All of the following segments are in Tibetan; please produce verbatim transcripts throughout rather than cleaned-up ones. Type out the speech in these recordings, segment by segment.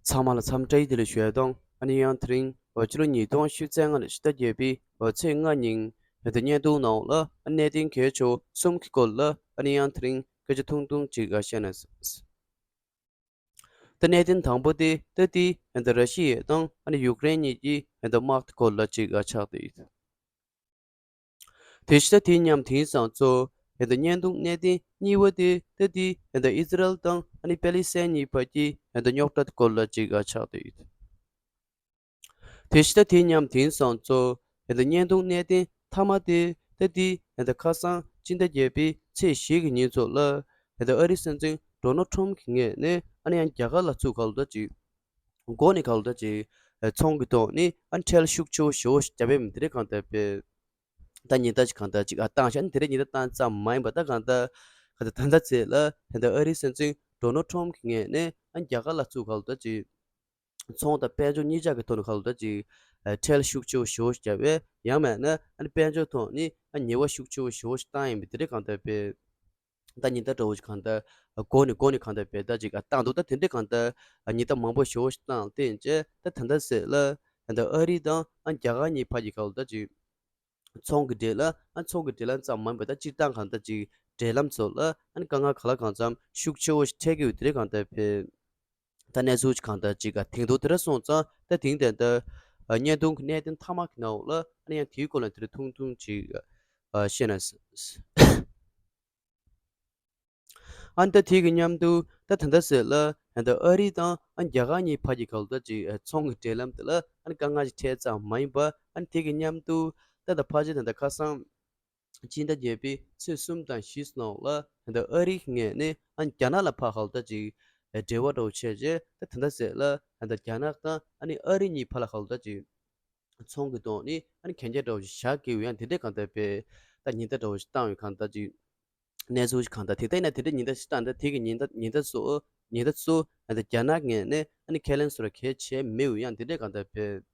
ཚང་མ་ལ་འཚམས་འདྲི་བདེ་ལེགས་ཞུ་ཡ་དང་། ཨ་ནི་ཡང་དེ་རིང་འོ་ཕྱི་ལོ་ཉིས་སྟོང་ཉི་ཤུ་རྩ་ལྔ་ལོའི་ཕྱི་ཟླ་བརྒྱད་པའི་འོ་ཚེས་ལྔ་ཉིན་ཡང་ད་བརྙན་ཐུང་ནང་ལ་ཨ་གནད་དོན་གལ་ཆེ་བ་གསུམ་གྱི་སྐོར་ལ་ཨ་ནི་ཡང་དེ་རིང་སྐད་ཆ་ཐུང་ཐུང་ཅིག་ཨ་བཤད་ན། ད་གནད་དོན་དང་པོ་དེ་ད་དེ་ཡང་ད་ར་ཤི་ཡ་དང་ཨ་ནི་ཡུཀ་རེན་གཉིས་ཀྱི་ཡང་ད་དམག་དེ་སྐོར་ལ་ཅིག་ཨ་ཆགས་བསྡད་ཡོད། དེ་ཕྱི་ཟླ་དེའི་མཉམ་དེང་སང་ཚོ་ཡང་ད་བརྙན་ཐུང་གནད་དོན་གཉིས་པ་དེ་ད་དེ་ཡང་ད་ཨི་ཟི་རལ་དང་ཨ་ནི་པེ་ལི་སི་ཐན་གཉིས་བར་གྱི་ཡང་ད་རྙོག་དྲ་དེ་སྐོར་ལ་ཅིག་ཨ་ཆགས་བསྡད་ཡོད། དེ་ཕྱི་ཟླ་དེའི་མཉམ་དེང་སང་ཚོ་ཡང་ད་བརྙན་ཐུང་གནད་དོན་མཐའ་མ་དེ་ད་དེ་ཡང་ད་ཁ་སང་སྤྱི་ཟླ་བརྒྱད་པའི་ཚེས་བཞི་གི་ཉིན་ཚོ་ལ་ཡང་ད་ཨ་རིའི་སྲིད་འཛིན་ཌོ་ནལ་ཊམ་གྱི་ངོས་ནས་ཨ་ནི་ཡང་རྒྱ་གར་ལ་ཚུར་ག་ལ་ད་ཅིག་འགོ་ནས་ག་ལ་ད་ཅིག་ཚོང་གི་ཐོག་ནས་ཨ་ནི་ཁྲལ་ཤུགས་ཆེ་བོ་ཞེ་བོ་ཞིག་བརྒྱབ་ཡོད་མི་དེ་རེད། གང་ལྟར་པས་ད་ཉིན་ལྟར་ཅིག་གང་ལྟར་ཅིག་ཨ་བཏང་ཤག་ཨ་ནི་དེ་རིང་ཉིན་ལྟར་བཏང་ཙམ་མ་ཡིན་པ་ད་གང་ལྟར་ག་ད་ད་ལྟ་ཚེ་ལ་ད་ལྟ་ཨ་རིའི་སྲིད་འཛིན་ཌོ་ནལ་ཊམ་གྱི་ངོས་ནས་ཨ་རྒྱ་གར་ལ་ཚུར་ག་ལ་ད་ཅིག་ཚོང་དང་དཔལ་འབྱོར་གཉིས་ཆ་གི་ཐོག་ནས་ག་ལ་ད་ཅིག་ཨ་ཁྲལ་ཤུགས་ཆེ་བོ་ཞེ་བོ་ཞིག་བརྒྱབ་པས། ཡང་མིན་ན་ཨ་ནི་དཔལ་འབྱོར་ཐོག་ནས་ཨ་ཉེས་པ་ཤུགས་ཆེ་བོ་ཞེ་བོ་ཞིག་བཏང་ཡོད་མི་དེ་རེད། གང་ལྟར་པས་ད་ཉིན་ལྟར་འདྲ་བོ་ཞིག་གང་ལྟར་འགོ་ནས་འགོ་ནས་གང་ལྟར་པས་ད་ཅིག་ཨ་བཏང་འདུག་ད་དེ་འདྲས་གང་ལྟར་ཨ་ཉིན་ལྟར་མང་པོ་ཞེ་བོ་ཞིག་བཏང་བསྟན་བྱས། ད་ད་ལྟ་ཟེར་ལ་ད་ལྟ་ཨ་རི་དང་ཨ་རྒྱ་གར་གཉིས་བར་གྱི་ག་ལ་ད་ཅིག་ཚོང་གི་འབྲེལ་ལམ་ཨ་ཚོང་གི་འབྲེལ་ལམ་ཙམ་མ་ཡིན་པ་ད་སྤྱིར་བཏང་གང་ལྟར་ཅིག་འབྲེལ་ལམ་ཚོ་ལ་ཨ་ནི་དཀའ་ངལ་ག་ལ་གང་འཚམ་ཤུགས་ཆེ་བོ་ཞིག་འཕྲད་ཀྱི་ཡོད་དེ་རེད། གང་ལྟར་པས་ད་གནས་ཚུལ་ཅིག་གང་ལྟར་ཅིག་ག་དེང་དུས་དེ་འདྲ་སོང་ཙང་ད་དེང་དེ་ལྟར་ཨ་བརྙན་ཐུང་གི་གནད་དོན་མཐའ་མ་གི་ནང་ལ་ཨ་ནི་ཡང་དེའི་སྐོར་ལ་དེ་རིང་ཐུང་ཐུང་ཅིག་ཨ་བཤད་ན། ཨ་ནི་ད་དེ་གི་མཉམ་དུ་ད་ད་ལྟ་ཟེར་ལ་ད་ཨ་རི་དང་ཨ་རྒྱ་གར་གཉིས་བར་གྱི་ག་ལ་ད་ཅིག་ཨ་ཚོང་གི་འབྲེལ་ལམ་དེ་ལ་ཨ་ནི་དཀའ་ངལ་ཅིག་འཕྲད་ཙམ་མ་ཡིན་པ། ཨ་ནི་དེ་གི་མཉམ་དུ་ད་ད་ཕལ་ཆེར་ད་ད་ཁ་སང་སྤྱི་ཟླ་བརྒྱད་པའི་ཚེས་གསུམ་དང་བཞི་ནང་ལ་ད་ཨ་རིའི་ངོས་ནས་ཨ་རྒྱ་ནག་ལ་ཕར་ག་ལ་ད་ཅིག་འབྲེལ་བ་འདྲ་བོ་བྱས་རྗེས་ད་ད་ལྟ་ཟེར་ལ་ད་རྒྱ་ནག་དང་ཨ་ནི་ཨ་རི་གཉིས་བར་ལ་ག་ལ་ད་ཅིག་ཚོང་གི་ཐོག་ནས་ཨ་ནི་གན་རྒྱ་འདྲ་བོ་ཞིག་བཞག་དགོས་ཡང་དེ་འདྲས་གང་ལྟར་པས་ད་ཉིན་ལྟར་འདྲ་བོ་ཞིག་བཏང་ཡོད། གང་ལྟར་ཅིག་གནས་ཚུལ་ཞིག་གང་ལྟར་དེ་ལྟར་ཡིན་ན་དེ་འདྲས་ཉིན་ལྟར་ཞིག་བཏང་ད་དེ་གི་ཉིན་ལྟར་ཉིན་ལྟར་སོ་ཉིན་ལྟར་སོ་ད་རྒྱ་ནག་ངོས་ནས་ཨ་ནི་ཁས་ལེན་སོ་ར་གལ་ཆེ་མེད་ཡང་དེ་འདྲས་གང་ལྟར་པས།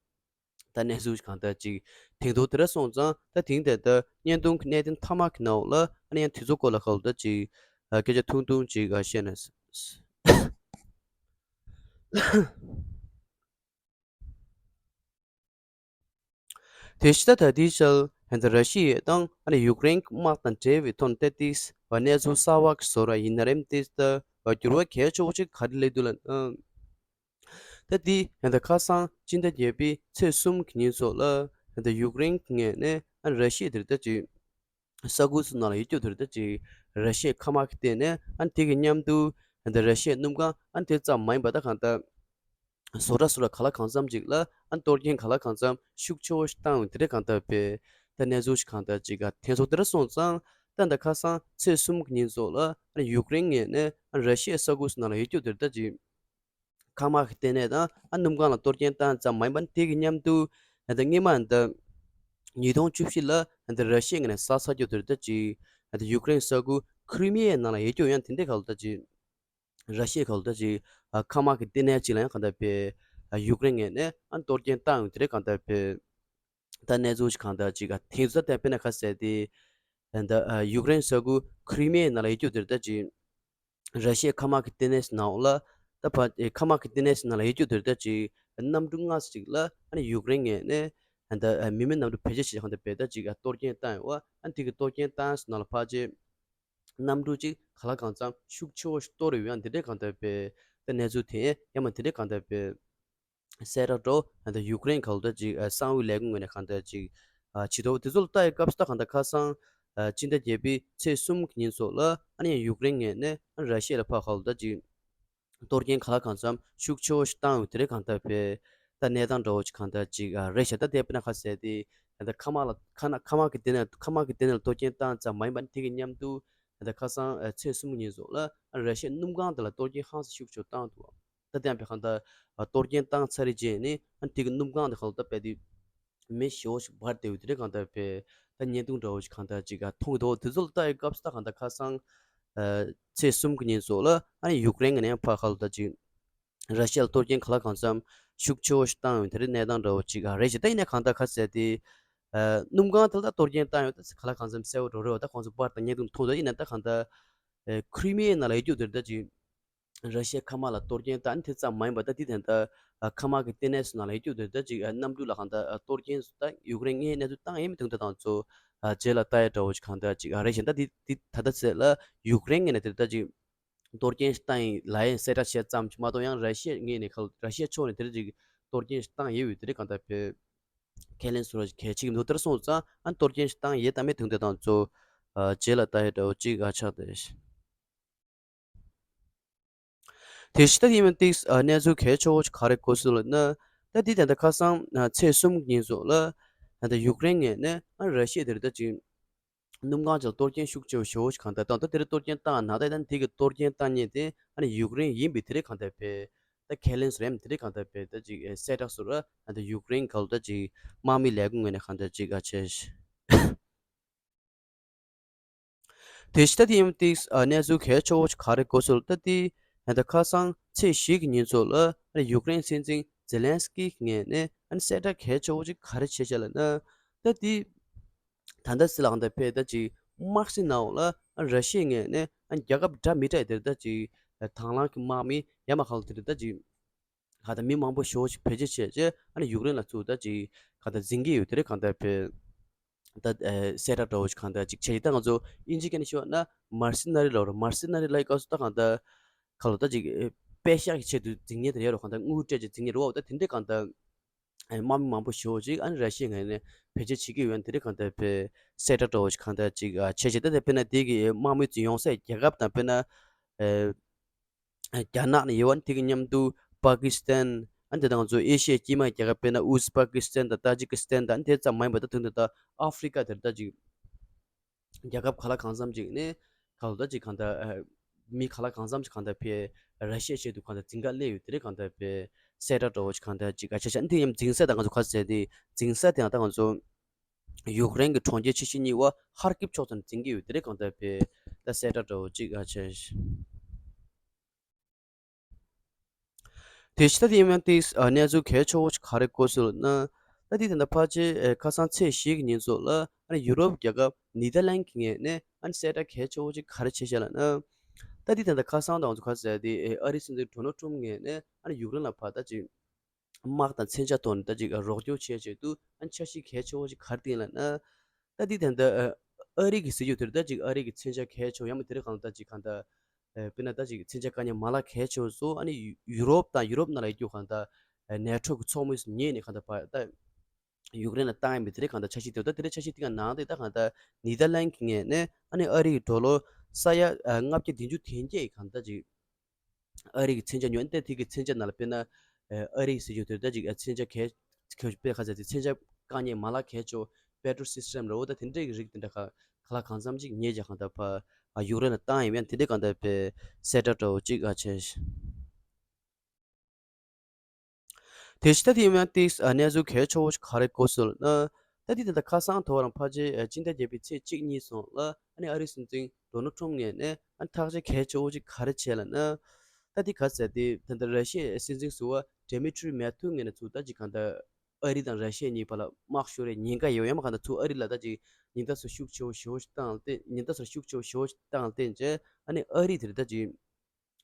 ད་གནས་ཚུལ་གང་ལྟར་ཅིག་དེང་དུས་དེ་འདྲ་སོང་ཙང་ད་དེང་དེ་ལྟར་བརྙན་ཐུང་གི་གནད་དོན་མཐའ་མ་གི་ནང་ལ་ཨ་ནི་ཡང་དེ་ཚོ་སྐོར་ལ་ག་ལ་ད་ཅིག་ཨ་སྐད་ཆ་ཐུང་ཐུང་ཅིག་ཨ་བཤད་ན། དེ་ཕྱི་ཟླ་ད་ལྟའི་ཆར་ད་ལྟ་ར་ཤི་ཡ་དང་ཨ་ནི་ཡུཀ་རེན་གྱི་དམག་དང་འབྲེལ་བའི་ཐོག་ནས་ཏོག་ཙམ་གནས་ཚུལ་གསར་བ་ཞིག་བཟོ་ར་ཡིན་ན་རེད། ཏོག་ཙམ་འགྱུར་བ་གལ་ཆེ་བོ་ཞིག་ག་རེ་སླེབས་འདུག་ལབ་ན། ད་འདི་ཡང་ད་ཁ་སང་སྤྱི་ཟླ་བརྒྱད་པའི་ཚེས་གསུམ་གྱི་ཉིན་སོགས་ལ་ཡང་ད་ཡུཀ་རེན་གྱི་ངོས་ནས་ཨ་ནི་ར་ཤི་ཡ་དེར་ད་ཅིག་ས་ཁུལ་སོགས་ནང་ལ་ཡོད་རྒྱུ་དེར་ད་ཅིག་ར་ཤི་ཡའི་མཁའ་དམག་གི་སྟེང་ནས་ཨ་ནི་དེ་གི་མཉམ་དུ་ཡང་ད་ར་ཤི་ཡའི་སྣུམ་ཁང་ཨ་ནི་དེ་ཙམ་མ་ཡིན་པ་ད་གང་ལྟར་བཟོ་གྲྭ་སོགས་ལ་ག་ལ་གང་འཚམ་ཅིག་ལ་ཨ་ནི་གཏོར་སྐྱོན་ག་ལ་གང་འཚམ་ཤུགས་ཆེ་བོ་ཞིག་བཏང་ཡོང་དེ་འདྲས་གང་ལྟར་པས་ད་གནས་ཚུལ་ཞིག་གང་ལྟར་ཅིག་ག་དེ་ཚོ་དེ་འདྲ་སོང་ཙང་ད་ད་ཁ་སང་ཚེས་གསུམ་གྱི་ཉིན་སོགས་ལ་ཨ་ནི་ཡུཀ་རེན་ངོས་ནས་ཨ་ནི་ར་ཤི་ཡའི་ས་ཁུལ་སོགས་ནང་ལ་ཡོད་རྒྱུ་དེར་ད་ཅིག་མཁའ་དམག་གི་ལྟེ་གནས་དང་ཨ་སྣུམ་ཁང་ལ་གཏོར་སྐྱོན་བཏང་ཙམ་མ་ཡིན་པར་དེ་གི་མཉམ་དུ་ད་ལྟ་སྔོན་མ་ད་ཉིས་སྟོང་བཅུ་བཞི་ལ་ད་ལྟ་ར་ཤི་ཡ་ངོས་ནས་ཟ་ཚར་རྒྱུ་དེར་ད་ཅིག་ད་ལྟ་ཡུཀ་རེན་ས་ཁུལ་ཁི་རི་མི་ཡའི་ནང་ལ་ཡོད་རྒྱུ་ཡང་དེ་འདྲས་ག་ལ་ད་ཅིག་ར་ཤི་ཡའི་ག་ལ་ད་ཅིག་ཨ་མཁའ་དམག་གི་ལྟེ་གནས་ཅིག་ལ་ཡང་གང་ལྟར་པས་ཨ་ཡུཀ་རེན་ངོས་ནས་ཨ་གཏོར་སྐྱོན་བཏང་ཡོང་དེ་འདྲས་གང་ལྟར་པས། ད་གནས་ཚུལ་ཞིག་གང་ལྟར་ཅིག་ཨ་དེང་སང་ད་དཔེར་ན་ཁ་གསལ་ཏེ་ད་ཨ་ཡུཀ་རེན་ས་ཁུལ་ཁི་རི་མི་ཡའི་ནང་ལ་ཡོད་རྒྱུ་དེར་ད་ཅིག་ར་ཤི་ཡའི་མཁའ་དམག་གི་ལྟེ་གནས་ནང་ལ་ད་ཕ་ཨེ་མཁའ་དམག་གི་ལྟེ་གནས་ནང་ལ་ཡོད་རྒྱུ་དེར་ད་ཅིག་གནམ་གྲུ་སྔ་ས་ཅིག་ལ་ཨ་ནི་ཡུཀ་རེན་ངོས་ནས་ད་ཨ་མི་མེད་གནམ་གྲུ་བེད་སྤྱོད་བྱེད་གང་ལྟར་པས་ད་ཅིག་ཨ་གཏོར་སྐྱོན་བཏང་ཡོད་པ། ཨ་ནི་དེ་གི་གཏོར་སྐྱོན་བཏང་ས་ནང་ལ་ཕལ་ཆེར་གནམ་གྲུ་ཅིག་ག་ལ་གང་འཚམ་ཤུགས་ཆེ་བོ་ཞིག་གཏོར་ཡོད་ཡང་དེ་འདྲས་གང་ལྟར་པས་ད་གནས་ཚུལ་དེ་ཡང་མ་དེ་འདྲས་གང་ལྟར་པས། གསལ་བསྒྲགས་འགྲོ་ད་ལྟ་ཡུཀ་རེན་ག་ལ་ད་ཅིག་ཨ་གསང་བའི་ལས་ཁུངས་ངོས་ནས་གང་ལྟར་ཅིག་ཨ་བྱེད་དོ། དེ་ཚོ་ལ་ལྟ་ཡི་སྐབས་སུ་ད་གང་ལྟར་ཁ་སང་ཨ་སྤྱི་ཟླ་བརྒྱད་པའི་ཚེས་གསུམ་གྱི་ཉིན་སོགས་ལ་ཨ་ནི་ཡང་ཡུཀ་རེན་ངོས་ནས་ཨ་ར་ཤི་ཡ་ལ་ཕར་ག་ལ་ད་ཅིག་གཏོར་སྐྱོན་ག་ལ་གང་འཚམ་ཤུགས་ཆེ་བོ་ཞིག་བཏང་ཡོད་དེ་རེད། གང་ལྟར་པས་ད་གནས་སྟངས་འདྲ་བོ་ཅིག་གང་ལྟར་ཅིག་ཨ་རེད་ཤག་ད་དེ་དཔེར་ན་ཁ་གསལ་ཏེ་ད་ལྟ་མཁའ་དམག་ལ་མཁའ་ན་མཁའ་དམག་གི་ལྟེ་གནས་མཁའ་དམག་གི་ལྟེ་གནས་ལ་གཏོར་སྐྱོན་བཏང་ཙམ་མ་ཡིན་པར་དེ་གི་མཉམ་དུ་ད་ལྟ་ཁ་སང་ཨ་ཚེས་གསུམ་གྱི་ཉིན་སོགས་ལ་ཨ་ར་ཤི་ཡའི་སྣུམ་ཁང་དེ་ལ་གཏོར་སྐྱོན་ཧང་སང་ཤུགས་ཆེ་བོ་བཏང་འདུག་ད་ལྟའང་བས་གང་ལྟར་ཨ་གཏོར་སྐྱོན་བཏང་ཚར་རེད་རྗེས་ནས་ཨ་དེ་གི་སྣུམ་ཁང་དེ་ག་ལ་ད་དཔེ་དེ་མེ་ཞེ་བོ་ཞིག་འབར་བསྡད་ཡོད་དེ་རེད། གང་ལྟར་དཔེ་ད་བརྙན་ཐུང་འདྲ་བོ་ཞིག་གང་ལྟར་ཅིག་ཨ་མཐོང་གི་འདུག་དེ་ཚོ་ལ་ལྟ་ཡི་སྐབས་སུ་ད་གང་ལྟར་ཁ་སང་ཨ་ཚེས་གསུམ་གྱི་ཉིན་སོགས་ལ་ཨ་ནི་ཡུཀ་རེན་གྱི་ནས་ཕར་ག་ལ་ད་ཅིག་ར་ཤི་ཡ་ལ་གཏོར་སྐྱོན་ག་ལ་གང་འཚམ་ཤུགས་ཆེ་བོ་ཞིག་བཏང་ཡོད་དེ་རེད། གནས་སྟངས་འདྲ་བོ་ཅིག་ཨ་རེད་ཅིག་ད་ཡིན་ན་གང་ལྟར་ཁ་གསལ་ཏེ་ཨ་སྣུམ་ཁང་དེ་ལ་ད་གཏོར་སྐྱོན་བཏང་ཡོད་ད་ག་ལ་གང་འཚམ་གསལ་བོ་འགྲོ་རེད་བ། ད་ཁོང་ཚོ་པར་དང་བརྙན་ཐུང་མཐོང་འདུག་ཡིན་ན་ད་གང་ལྟར་ཨ་ཁི་རི་མི་ཡའི་ནང་ལ་ཡོད་རྒྱུ་དེ་རེད། ད་ཅིག་ར་ཤི་ཡའི་མཁའ་དམག་ལ་གཏོར་སྐྱོན་བཏང་། དེ་ཙམ་མ་ཡིན་པར་ད་དེ་དེ་འདྲ་མཁའ་དམག་གི་ལྟེ་གནས་སུ་ནང་ལ་ཡོད་རྒྱུ་དེ་ད་ཅིག་གནམ་གྲུ་ལ་གང་ལྟར་གཏོར་སྐྱོན་ད་ཡུཀ་རེན་ངོས་ནས་ཚུར་བཏང་ཡས་མི་འདུག་ད་དང་ཚོ་རྗེས་ལ་ལྟ་ཡས་འདྲ་བོ་ཅིག་གང་ལྟར་ཅིག་རེད་ཤག་ད་དེ་དེ་ད་ལྟ་ཚེ་ལ་ཡུཀ་རེན་ངོས་ནས་དེ་ད་ཅིག་གཏོར་སྐྱོན་བཏང་ཡིན་ལབ་ཡས་གསལ་བསྒྲགས་བྱས་ཙམ་ཅིག་མ་གཏོགས་ཡང་ར་ཤི་ཡའི་ངོས་ནས་ག་ར་ཤི་ཡ་ཕྱོགས་ནས་དེ་ད་ཅིག་གཏོར་སྐྱོན་བཏང་ཡོད་པའི་དེ་རེད་གང་ལྟར་བས། ཁས་ལེན་སོགས་གལ་ཆེ་གི་མི་འདུག་དེར་སོང་ཙང་ཨ་གཏོར་སྐྱོན་ཞིག་བཏང་ཡས་དང་མེད་དུས་དེ་དང་ཚོ་རྗེས་ལ་ལྟ་ཡས་འདྲ་བོ་གཅིག་ཨ་ཆགས་ཏེ། དེ་ཕྱི་ད་ཡིན་མིན་ཏིག་གནས་ཚུལ་གལ་ཆེ་བོ་ཞིག་ག་རེ་གོ་སོང་ལབ་ན། ད་འདི་ད་ལྟ་ཁ་སང་ཚེས་གསུམ་ཉིན་སོགས་ལ་ད་ལྟ་ཡུཀ་རེན་ངོས་ནས་ཨ་ར་ཤི་ཡ་དེར་ད་ཅིག་སྣུམ་ཁང་ཅིག་ལ་གཏོར་སྐྱོན་ཤུགས་ཆེ་བོ་ཞེ་བོ་ཞིག་གང་ལྟར་བཏང་། ད་དེར་གཏོར་སྐྱོན་བཏང་ན་ད་ད་དེ་གི་གཏོར་སྐྱོན་བཏང་མཁན་དེ་ཨ་ནི་ཡུཀ་རེན་ཡིན་པའི་དེ་རེད་གང་ལྟར་བས། ད་ཁས་ལེན་སོགས་རེད་དེ་རེད་གང་ལྟར་བས་ད་ཅིག་གསལ་བསྒྲགས་སོགས་ར་ད་ལྟ་ཡུཀ་རེན་ག་ལ་ད་ཅིག་དམག་མི་ལས་ཁུངས་ངོས་ནས་གང་ལྟར་ཅིག་ཨ་ཆེ། དེ་ཕྱི་ད་དེ་ཡིན་ཏིག་གནས་ཚུལ་གལ་ཆེ་བོ་ཞིག་ག་རེ་གོ་སོང་ལབ་ད་དེ་ད་ལྟ་ཁ་སང་ཚེས་བཞི་གི་ཉིན་ཚོགས་ལ་ཨ་ནི་ཡུཀ་རེན་སྲིད་འཛིན་ཛེ་ལན་སི་ཀི་ངོས་ནས་ཨ་ནི་གསལ་བསྒྲགས་གལ་ཆེ་བོ་ཞིག་ག་རེ་བྱས་ཤག་ལབ་ན། ད་དེ་ད་ལྟ་སྲིད་ལ་གང་ལྟར་བས་ད་ཅིག་དམག་སྲིད་ནང་ལ་ཨ་ནི་ར་ཤི་ཡའི་ངོས་ནས་ཨ་ནི་རྒྱལ་ཁབ་འདྲ་མི་འདྲ་ཡི་དེར་ད་ཅིག་དང་བླངས་ཀྱི་དམག་མི་ཡ་མ་ག་ལ་དེར་ད་ཅིག་ག་ད་མི་མང་པོ་ཞེ་བོ་ཞིག་བེད་སྤྱོད་བྱས་རྗེས་ཨ་ནི་ཡུཀ་རེན་ལ་ཚུར་ད་ཅིག་ག་ད་འཛིན་གྱི་ཡོད་དེ་རེད་གང་ལྟར་བས། ད་ཨེ་གསལ་བསྒྲགས་འདྲ་བོ་ཞིག་གང་ལྟར་ཅིག་བྱས་ཡིན། ད་ང་ཚོ་དབྱིན་ཇི་སྐད་ནས་ཞུས་ན་མར་སི་ན་རི་ལབ་རེད། མར་སི་ན་རི་ལབ་ཡི་སྐབས་སུ་ད་གང་ལྟར་ག་ལ་ད་ཅིག་ཨེ་པེ་ཤག་གི་ཆེད་དུ་འཛིང་མཁན་དེ་རེད་རོ། གང་ལྟར་དངུལ་སྤྲད་ཅིག་འཛིང་མཁན་རེད་བ། ད་དེ་འདྲའི་གང་ལྟར་ཨེ་དམག་མི་མང་པོ་ཞེ་བོ་ཅིག་ཨ་ནི་ར་ཤི་ཡའི་ངོས་ནས་བེད་སྤྱོད་བྱེད་ཀྱི་ཡོད་དེ་རེད་གང་ལྟར་བས་གསལ་བསྒྲགས་འདྲ་བོ་ཞིག་གང་ལྟར་ཅིག་ཨ་བྱས་བྱས། ད་དེ་དཔེར་ན་དེ་གི་དམག་མི་ཚོ་ཡོང་སའི་རྒྱལ་ཁབ་དང་དཔེར་ན་ཨེ། རྒྱ་ནག་ནས་ཡོད་པ་ནི་དེ་གི་མཉམ་དུ་པ་ཀི་སི་ཐན། ཨ་ནི་དེ་དང་ང་ཚོ་ཨེ་ཤི་ཡའི་དཀྱིལ་མའི་རྒྱལ་ཁབ་དཔེར་ན་ཨུ་ཛི་པ་ཀི་སི་ཐན་དང་ཏ་ཇི་ཀི་སི་ཐན་དང་ཨ་ནི་དེ་ཙམ་མ་ཡིན་པ་ད་དུང་དེ་ད་ཨ་ཧྥི་རི་ཀ་དེར་ད་ཅིག་རྒྱལ་ཁབ་ག་ལ་གང་འཚམ་ཅིག་ནས་ག་ལ་ད་ཅིག་གང་ལྟར་ཨ་མི་ག་ལ་གང་འཚམ་ཅིག་གང་ལྟར་བས་ར་ཤི་ཡའི་ཆེད་དུ་གང་ལྟར་འཛིང་ག་སླེབས་ཡོད་དེ་རེད་གང་ལྟར་བས་གསལ་བསྒྲགས་འདྲ་བོ་ཞིག་གང་ལྟར་ཅིག་ཨ་ཆ་ཆ་ཨ་ནི་དེ་ཡང་འཛིང་ས་དང་ང་ཚོ་ག་ཟེར་དེ་འཛིང་ས་དེ་ཡང་ད་ང་ཚོ། ཡུཀ་རེན་གྱི་གྲོང་ཁྱེར་ཆེ་ཤོས་གཉིས་པ་ཧར་ཀིབ་ཕྱོགས་ཙམ་འཛིང་གི་ཡོད་དེ་རེད་གང་ལྟར་བས་ད་གསལ་བསྒྲགས་འདྲ་བོ་གཅིག་ཨ་ཆེ། དེ་ཕྱི་ད་དེ་ཡིན་ཏིག་གནས་ཚུལ་གལ་ཆེ་བོ་ཞིག་ག་རེ་གོ་སོང་ལབ་ན། ད་དེ་ད་ལྟ་ཕལ་ཆེར་ཁ་སང་ཚེས་བཞི་གི་ཉིན་ཚོགས་ལ་ཨ་ནི་ཡུ་རོབ་རྒྱལ་ཁབ་ནི་དར་ལན་གྱི་ངོས་ནས་ཨ་ནི་གསལ་བསྒྲགས་གལ་ཆེ་བོ་ཞིག་ག་རེ་བྱས་ཤག་ལབ་ན། ད་དེ་ད་ལྟ་ཁ་སང་དང་ང་ཚོ་ག་ཟེར་དེ་ཨ་རིའི་སྲིད་འཛིན་ཌོ་ནལ་ཊམ་ངོས་ནས་ཨ་ནི་ཡུཀ་རེན་ལ་ཕར་ད་ཅིག་དམག་དང་མཚོན་ཆ་ཐོག་ནས་ད་ཅིག་རོགས་སྐྱོར་བྱེད་ཆེད་དུ་ཨ་འཆར་གཞི་གལ་ཆེ་བོ་ཞིག་ག་རེ་བཏིང་ལབ་ན། ད་འདི་ད་ལྟ་ཨ་རི་གི་སྲིད་ཇུས་དེར་ད་ཅིག་ཨ་རི་གི་མཚོན་ཆ་གལ་ཆེ་བོ་ཡང་མིན་དེ་རིང་གང་ལྟར་ཅིག་གང་ལྟར་དཔེར་ན་ད་ཅིག་མཚོན་ཆ་དཀའ་ཉེན་མ་ལག་གལ་ཆེ་བོ་ཚོ་ཨ་ནི་ཡུ་རོབ་དང་ཡུ་རོབ་ནང་ལ་ཡོད་རྒྱུ་གང་ལྟར་ནེ་ཊོ་གི་ཚོགས་མི་ཚོ་ཉེས་ནས་གང་ལྟར་ཕར་ད་ཡུཀ་རེན་ལ་བཏང་ཡ་མིན་དེ་རིང་གང་ལྟར་འཆར་གཞི་དེ་ད་དེ་རིང་འཆར་གཞི་དེ་ག་ནང་དེ་ད་གང་ལྟར་ནི་དར་ལན་གི་ངོས་ནས་ཨ་ནི་ཨ་རི་གི་ཌོ་ལར་ས་ཡ་ལྔ་བརྒྱ་བདུན་ཅུ་དོན་བརྒྱད་ཡི་གང་ལྟར་ཅིག་ཨ་རི་གི་མཚོན་ཆ་ཉོས་ཏེ་དེ་གི་མཚོན་ཆ་ནང་ལ་དཔེར་ན་ཨ་རི་གི་སྲིད་ཇུས་དེར་ད་ཅིག་མཚོན་ཆ་གལ་གལ་དཔེ་ཁ་ཟེར་ཏེ་མཚོན་ཆ་དཀའ་ཉེན་མ་ལག་གལ་ཆེ་བོ་པེ་ཊོལ་སི་སི་ཊམ་ར་བོ་ད་དེ་འདྲའི་གི་རིགས་དེ་འདྲ་ག་ག་ལ་གང་འཚམ་ཅིག་ཉེས་བྱ་གང་ལྟར་ཕར་ཡུཀ་རེན་ལ་བཏང་ཡིན་ཡང་དེ་འདྲའི་གང་ལྟར་བས་གསལ་བསྒྲགས་འདྲ་བོ་ཅིག་ཨ་བྱས། དེ་ཕྱི་ད་དེ་ཡིན་ན་ཏིག་གནས་ཚུལ་གལ་ཆེ་བོ་ཞིག་ག་རེ་གོ་སོང་ལབ་ན། ད་དེ་ད་ལྟ་ཁ་སང་དོ་རང་ཕལ་ཆེར་སྤྱི་ཟླ་བརྒྱད་པའི་ཚེས་གཅིག་གཉིས་སོང་ལ་ཨ་ནི་ཨ་རིའི་སྲིད་འཛིན་ཌོ་ནལ་ཊམ་ངོས་ནས་ཨ་ནི་ཐག་གཅོད་གལ་ཆེ་བོ་ཞིག་ག་རེ་བྱས་ལབ་ན། ད་དེ་ག་ཟེར་དེ་ད་ལྟ་ར་ཤི་ཡའི་སྲིད་འཛིན་ཟུར་པ་ཌི་མི་ཊི་རི་མེ་ཐུ་ངོས་ནས་ཚུར་ད་ཅིག་གང་ལྟར་ཨ་རི་དང་ར་ཤི་ཡ་གཉིས་བར་ལ་དམག་ཤོར་བའི་ཉེན་ཁ་ཡོད་ཡང་མ་གང་ལྟར་ཚུར་ཨ་རི་ལ་ད་ཅིག་ཉེན་བརྡ་ཚུར་ཤུགས་ཆེ་བོ་ཞེ་བོ་ཞིག་བཏང་སྟེ་ཉེན་བརྡ་ཚུར་ཤུགས་ཆེ་བོ་ཞེ་བོ་ཞིག་བཏང་སྟེ་རྗེས་ཨ་ནི་ཨ་རི་དེར་ད་ཅིག་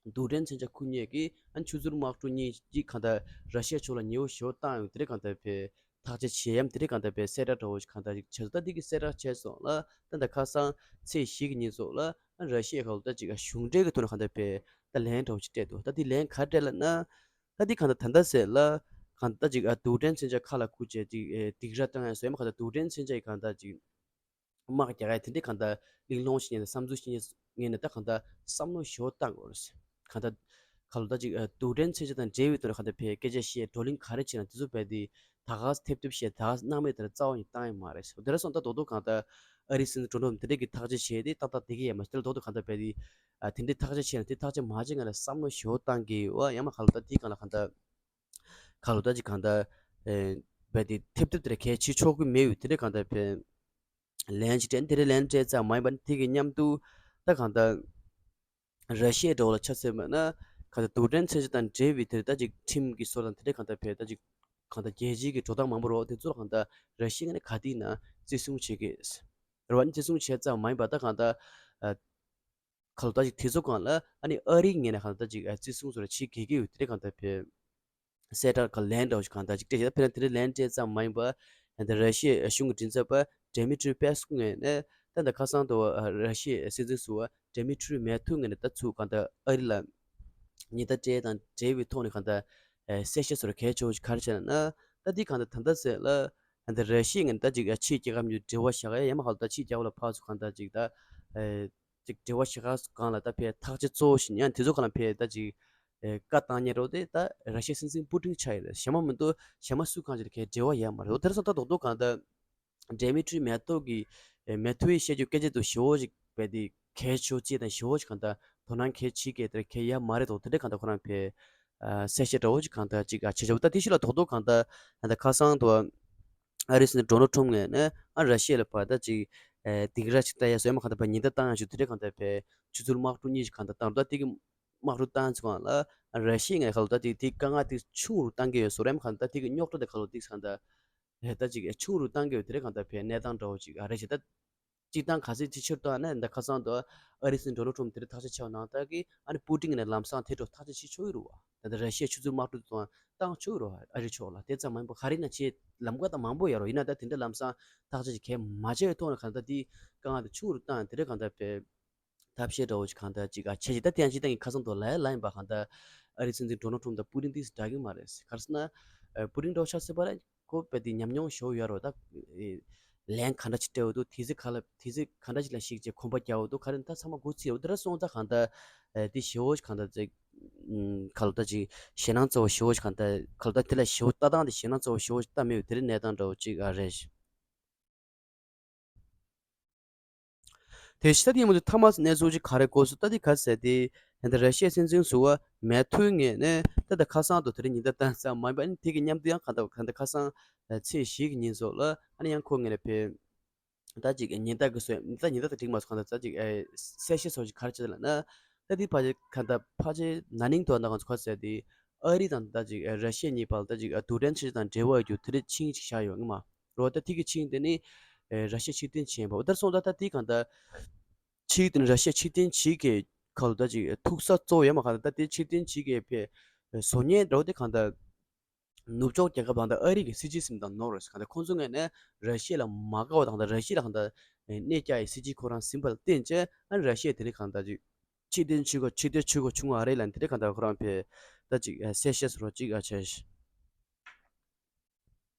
རྡུལ་ཕྲན་མཚོན་ཆ་ཁུར་མཁན་གྱི་ཨ་ཆུ་ཚོད་དམག་གྲུ་གཉིས་ཀྱིས་གང་ལྟར་ར་ཤི་ཡ་ཕྱོགས་ལ་ཉེ་བོ་ཞེ་བོ་བཏང་ཡོད་དེ་རེད་གང་ལྟར་བས་ཐག་གཅོད་བྱས་ཡམ་དེ་རེད་གང་ལྟར་བས་གསལ་བསྒྲགས་འདྲ་བོ་ཞིག་གང་ལྟར་ཞིག་བྱས་སོང་། ད་འདི་གི་གསལ་བསྒྲགས་བྱས་སོང་ལ་ད་ལྟ་ཁ་སང་ཚེས་བཞི་གི་ཉིན་སོགས་ལ་ཨ་ར་ཤི་ཡའི་ཁ་ལོ་ད་ཅིག་ཨ་གཞུང་འབྲེལ་གྱི་ཐོག་ནས་གང་ལྟར་བས་ད་ལན་འདྲ་བོ་ཞིག་སྤྲད་འདུག་ད་འདི་ལན་ག་རེ་སྤྲད་ལབ་ན། ད་འདི་གང་ལྟར་ད་ལྟ་ཟེར་ལ་གང་ལྟར་ཅིག་ཨ་རྡུལ་ཕྲན་མཚོན་ཆ་ཁ་ལ་ཁུར་བྱས་ཅིག་ཨེ་སྡིགས་ར་བཏང་ཡ་སོགས་ཡ་མ་གང་ལྟར་རྡུལ་ཕྲན་མཚོན་ཆ་ཡི་གང་ལྟར་ཅིག་དམག་རྒྱག་ཡ་དེ་འདྲའི་གང་ལྟར་གླེང་སློང་བྱེད་མཁན་དང་བསམ་ཚུལ་བྱེད་མཁན་ངོས་ནས་ད་གང་ལྟར་བསམ་བློ་ཞེ་པོ་བཏང་དགོས་རེད། གང་ལྟར་ག་ལ་ད་ཅིག་ཨ་རྡུལ་ཕྲན་མཚོན་ཆ་དང་འབྲེལ་བའི་ཐོག་ནས་གང་ལྟར་བས་སྐད་ཆ་བཤད་བགྲོ་གླེང་ག་རེ་བྱེད་ན་དེ་ཚོ་བས་དེ་ད་ག་སེ་ཐེབས་ཐེབས་བཤད་ད་ག་སེ་སྣང་མེད་དེ་རྩ་བ་ནས་བཏང་ཡ་མ་རེད། དེ་འདྲ་སོང་ད་རྡོག་རྡོག་གང་ལྟར་ཨ་རི་སྲིད་འཛིན་ཌོ་ནལ་ཊམ་དེ་འདྲའི་གི་ཐག་གཅོད་བྱས་ཏེ་ཏག་ཏག་བསྡད་ཀྱི་ཡོད་མ་རེད། དེ་ལ་རྡོག་རྡོག་གང་ལྟར་བས་དེ་ཨ་དེ་འདྲའི་ཐག་གཅོད་བྱས་ན་དེ་ཐག་གཅོད་མ་བྱས་ང་ལ་བསམ་བློ་ཞེ་པོ་བཏང་གི་ཡོད་ཡང་མ་ག་ལ་ད་དེ་གང་ལ་གང་ལྟར། ཁ་ལོ་ད་ཅིག་གང་ལྟར། ཨེ། བས་དེ་ཐེབས་ཐེབས་དེ་རེ་གལ་ཆེ་ཆོག་གི་མེད་འོས་དེ་རེ་གང་ལྟར་བས། ལན་ཅིག་སྤྲད་དེ་རེ་ལན་སྤྲད་ཙམ་མ་ཡིན་པ་ནི་དེ་གི་མཉམ་དུ་ད་གང་ལྟར། ར་ཤི་ཡའི་འགྲོ་ལ་ཆ་མཚོན་པ་ན་གང་ལྟར་རྡུལ་ཕྲན་མཚོན་ཆ་དང་འབྲེལ་བའི་དེ་རེ་ད་ཅིག་ཁྲིམས་ཀྱི་སྲོལ་དང་དེ་རེ་གང་ལྟར་བས་ད་ཅིག་གང་ལྟར་རྒྱལ་སྤྱིའི་གི་འགྲོ་སྟངས་མང་པོ་རོགས་དེ་ཚོ་ལ་གང་ལྟར་ར་ཤི་ཡ་ནི་ག་དུས་ན་བརྩི་སྲུང་བྱེད་ཀྱི། རེད་བ་ནི་བརྩི་སྲུང་བྱས་ཙམ་མ་ཡིན་པ་ད་གང་ལྟར། ཁ་ལོ་ད་ཅིག་དེ་ཚོ་སྒང་ལ་ཨ་ནི་ཨ་རིའི་ངོས་ནས་གང་ལྟར་ཅིག་བརྩི་སྲུང་བཟོ་འདྲ་བྱེད་དགོས་ཀྱི་ཡོད། དེ་རེད། གང་ལྟར་བས་གསལ་བསྒྲགས་ག་ལན་འདྲ་བོ་ཞིག་གང་ལྟར་ཅིག་སྤྲད་བྱས། ད་ཕེ་ན་དེ་འདྲ་ལན་སྤྲད་ཙམ་མ་ཡིན་པ། ད་ར་ཤི་ཡའི་གཞུང་གི་མགྲིན་ཚབ་པ་ཌེ་མི་ཊི་རི་པེ་སྐུ་ངོས་ནས་ད་ད་ཁ་སང་དུ་ར་ཤི་ཡའི་སྲིད་འཛིན་ཟུར་པ་ཌེ་མི་ཊི་རི་མེ་ཐུ་ངོས་ནས་ད་ཚུར་གང་ལྟར་ཨ་རི་ལ་ཉེན་བརྡ་སྤྲད་དང་འབྲེལ་བའི་ཐོག་ནས་གང་ལྟར་གསལ་བཤད་བཟོ་འདྲ་གལ་ཆེ་བོ་ཞིག་ག་རེ་བྱས་ན། ད་འདི་གང་ལྟར་ད་ལྟ་ཟེར་ལ་ད་ར་ཤི་ཡའི་ངོས་ནས་ད་ཅིག་ཕྱིའི་རྒྱལ་ཁབ་ཉུང་འབྲེལ་བ་བཞག་ཡ་ཡ་མ་ཁ་ལོ་ད་ཕྱིའི་རྒྱལ་ཁབ་ལ་ཕར་ཚུར་གང་ལྟར་ཅིག་ད་ཅིག་འབྲེལ་བ་བཞག་ག་སྒང་ལ་ད་ཕེ་ཐག་གཅོད་གཙོ་བོ་ཞིག་ཡང་དེ་ཚོ་གང་ལ་ཕེ་ད་ཅིག་ཨེ་བཀའ་བཏང་མཁན་རོ་དེ་ད་ར་ཤི་ཡའི་སྲིད་འཛིན་པུ་ཏིན་ཆགས་ཡོད་རེད། གཞན་མ་མི་འདུག་གཞན་མ་སུ་གང་ཅིག་ལ་གའི་འབྲེལ་བ་ཡོད་མ་རེད། འོ་དེར་སོང་ད་རྡོག་རྡོག་གང་ལྟར་ཌེ་མི་ཊི་རི་མེ་ཐུ་གི་ཨེ་མེ་ཐུ་ཡིས་བཤད་རྒྱུ་སྐད་ཆ་དུ་ཞེ་བོ་ཞིག་བས་དེ་གལ་ཆེ་བོ་ཅིག་དང་ཞེ་བོ་ཞིག་གང་ལྟར་དོ་སྣང་གལ་བྱེད་མཁན་དེར་གལ་ཡ་མ་རེད་དོ། དེ་འདྲ་གང་ལྟར་ཁོ་རང་ཕེ་ཨ་གསལ་བཤད་འདྲ་བོ་ཅིག་གང་ལྟར་ཅིག་ཨ་བྱེད་ཆོག་ད་དེ་ཤུ་ལ་རྡོག་རྡོག་གང་ལྟར་ད་ཁ་སང་དུ་ཨ་རི་སྲིད་འཛིན་ཌོ་ནལ་ཊམ་ངོས་ནས་ཨ་ར་ཤི་ཡ་ལ་ཕར་ད་ཅིག་ཨེ་སྡིགས་ར་ཅིག་ལྟ་ཡ་བཟོས་མ་གང་ལྟར་ཕར་ཉེན་བརྡ་བཏང་ཡ་ཞུ་དེ་འདྲ་གང་ལྟར་ཕེ་ཆུ་ཚོད་དམག་འཁྲུག་གཉིས་ཤིག་གང་ལྟར་བཏང་རུ་ད་དེ་གི་དམག་འཁྲུག་བཏང་ཚེ་གང་ལ་ར་ཤི་ཡའི་ངོས་ཁ་ལོ་ད་དེ་དེ་དཀའ་ངལ་དེ་ཆུང་རུ་བཏང་གི་ཡོད་བཟོ་རེད་མ་གང་ལྟར་དེ་གི་རྙོག་དྲ་དེ་ཁ་ལོ་དེ་གང་ལྟར་ད་ཅིག་ཆུང་རུ་བཏང་གི་ཡོད། དེ་རེད་གང་ལྟར་ཕེ་གནས་སྟངས་འདྲ་བོ་ཅིག་ཨ་རེ་བྱེད་ད། སྤྱིར་བཏང་ག་ཚོད་ཅིག་ཕྱིར་བཏང་ན་འདི་ཁ་སང་དུ་ཨ་རི་སྲིད་འཛིན་ཌོ་ནལ་ཊམ་དེ་རིང་ཐག་གཅོད་བྱས་པ་ནང་ལྟར་གྱི་ཨ་ནི་པུ་ཏིན་གྱིས་ལམ་སང་དེ་འདྲ་ཐག་གཅོད་བྱེད་ཆོག་གི་རེད་བ། ད་ལྟ་ར་ཤི་ཡ་ཆུ་ཚོད་དམག་འཁྲུག་དང་བཏང་ཆོག་གི་རེད་བ། ཨ་རི་ཕྱོགས་ལ་དེ་ཙམ་མ་ཡིན་པ་ག་རེ་ན་བྱེད་ལམ་ཀ་དང་མང་པོ་ཡོད་རེད། ཡིན་ན་ད་དེ་འདྲ་ལམ་སང་ཐག་གཅོད་ཅིག་གལ་མ་བྱས་པའི་ཐོག་ནས་གང་ལྟར་དེ་དཀའ་ངལ་དེ་ཆུང་རུ་བཏང་དེ་རིང་གང་ལྟར་བས། ཐབས་ཤེས་འདྲ་བོ་ཅིག་གང་ལྟར་ཅིག་ཨ་བྱས་ཅིག་ད་དེ་ཡང་ཅིག་ད་ངས་ཁ་སང་དུ་ལབ་ཡ་ལབ་ཡིན་པ། གང་ལྟར་ཨ་རི་སྲིད་འཛིན་ཌོ་ནལ་ཊམ་དང་པུ་ཏིན་ཏིས་འདྲ་གི་མ་རེད། ག་རེ་ཟེར་ན་ཨ་པུ་ཏིན་འདྲ་བོ་ཆགས་སྲིད་པ་རེད། ཁོ་པས་དེ་ཉམས་མྱོང་ཞེ་པོ་ཡོད་རེད་བ། ད་ཨེ་ལན་ག་འདྲ་ཅིག་སྤྲད་འོ་འདུག་དུས་ཚོད་ག་ལ་དུས་ཚོད་ག་འདྲ་ཅིག་ལ་ཞིག་ཅིག་གོམ་པ་རྒྱག་འོ་འདུག་ག་རེ་ད་ཚང་མ་འགོ་ཚུགས་ཡོད་འདི་ར་སོང་ཙང་གང་ལྟར་ཨེ་དེ་ཞེ་པོ་ཅིག་གང་ལྟར་ཅིག་ཨམ་ག་ལ་ད་ཅིག་ཞེད་སྣང་ཚ་བོ་ཞེ་པོ་ཅིག་གང་ལྟར་ག་ལ་ད་དེ་ལ་ཞེ་པོ་ལྟ་སྟངས་དེ་ཞེད་སྣང་ཚ་བོ་ཞེ་པོ་ཅིག་ལྟ་མེད་པའི་དེ་རིང་གནས་སྟངས་འདྲ་བོ་ཅིག་ཨ་རེད། དེ་ཕྱི་ད་དེ་མ་གཏོགས་ཐ་མ་གནས་ཚུལ་ཅིག་ག་རེ་གོ་སོང་ད་དེ་ག་ཟེར་ཏེ། ད་ལྟ་ར་ཤི་ཡའི་སྲིད་འཛིན་ཟུར་པ་མེ་ཐུའི་ངོས་ནས་ད་ལྟ་ཁ་སང་དུ་དེ་རིང་ཉིན་ལྟར་བཏང་ཙམ་མ་ཡིན་པ་ཨ་ནི་དེ་གི་མཉམ་དུ་ཡང་གང་ལྟར་གང་ལྟར་ཁ་སང་ཚེས་བཞི་གི་ཉིན་སོགས་ལ་ཨ་ནི་ཡང་ཁོ་ངོས་ནས་ཕེ་ད་ཅིག་ཉིན་ལྟར་གི་སོ་ད་ཉིན་ལྟར་དང་འགྲིག་མ་སོང་གང་ལྟར་ད་ཅིག་གསལ་བཤད་སོགས་ཅིག་ག་རེ་བྱས་ལབ་ན། ད་དེ་ཕལ་ཆེར་གང་ལྟར་ཕལ་ཆེར་ན་ནིང་དུ་ད་ང་ཚོ་ག་ཟེར་ཏེ་ཨ་རི་དང་ད་ཅིག་ར་ཤི་ཡ་གཉིས་བར་ད་ཅིག་རྡུལ་ཕྲན་ཆེ་ཤོས་དང་འབྲེལ་བ་ཡོད་རྒྱུ་དེ་རིང་ཆིངས་ཅིག་བཞག་ཡོད་ངེས་མ། རོ་ད་ཐིག་གི་ཆིངས་དེ་ནི་ཨེ་ར་ཤི་ཡ་ཕྱིར་འཐེན་བྱས་པ་འོ་ད་སོང་ད་ད་དེ་གང་ལྟར་ཆིངས་དེ་ནི་ར་ཤི་ཡ་ཕྱིར་འཐེན་བྱེད་ཀྱི་ཁ་ལོ་ད་ཅིག་ཐུག་ས་གཙོ་བོ་ཡོད་མ་གང་ལྟར་ད་དེ་ཕྱིར་འཐེན་བྱེད་ཀྱི་ཕེ་བཟོ་ཉེན་འདྲ་བོ་དེ་གང་ལྟར་ནུབ་ཕྱོགས་རྒྱལ་ཁབ་གང་ལྟར་ཨ་རི་གི་སྲིད་ཇུས་ཟིན་དང་ནོར་རེད། གང་ལྟར་ཁོང་ཚོ་ངོས་ནས་ར་ཤི་ཡ་ལ་མ་དགའ་བ་དང་ད་ར་ཤི་ཡ་ལ་གང་ལྟར་གནས་རྒྱག་ཡའི་སྲིད་ཇུས་ཁོ་རང་ཟིན་པ་ལ་བརྟེན་བྱས་ཨ་ནི་ར་ཤི་ཡ་དེ་ནི་གང་ལྟར་ཅིག་ཕྱིར་འཐེན་བྱེད་དགོས་ཕྱིར་འཐེན་བྱེད་དགོས་བྱུང་བ་རེད་ལ་དེ་འདྲ་གང་ལྟར་ཁོ་རང་ཕེ་ད་ཅིག་གསལ་བཤད་སོགས་ཅིག་ཨ་བྱས།